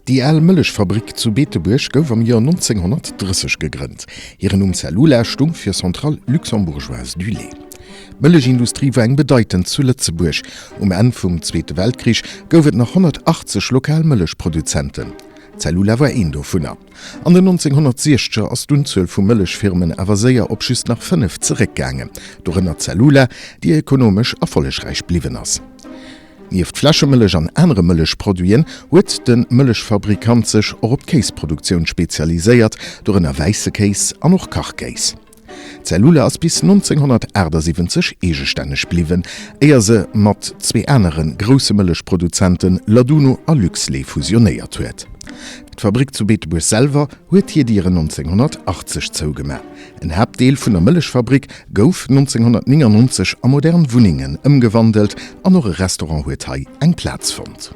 Déi al Mëllechfabrik zu Beetebuerg gouf am Joer 1930 gegrënnt. Hiren Numm Cellula stung fir Centrale Luxembourgeoise du Lait. D'Mëllechindustrie war eng bedeitend zu Lëtzebuerg. Um Enn vum Zweete Weltkrich gouf et nach 180 lokal Mëllechproduzenten. Cellula war een dovunner. An den 1960er ass d'Unzuel vu Mëllechfirmen awer séier op just nach 5 zeréckgaangen, dorënner Cellula, déi ekonomesch erfollegräich bliwwen ass. Nieft Fläschemëllech an anere Mëllechproduiten huet de Mëllechfabrikant sech och op d'Kéisproduktioun spezialiséiert, dorënner wäisse Kéis an och Kachkéis. D'Cellule ass bis 1978 eegestänneg bliwwen, éier se mat zwee anere grousse Mëllechproduzenten, Laduno a Luxlait, fusionéiert huet. D'Fabrik zu Beetebuerg selwer huet hir Dieren 1980 zougemaach. En Haaptdeel vun der Mëllechfabrik gouf 1999 a modern Wunnengen ëmgewandelt an och e Restaurant huet hei eng Plaz fonnt.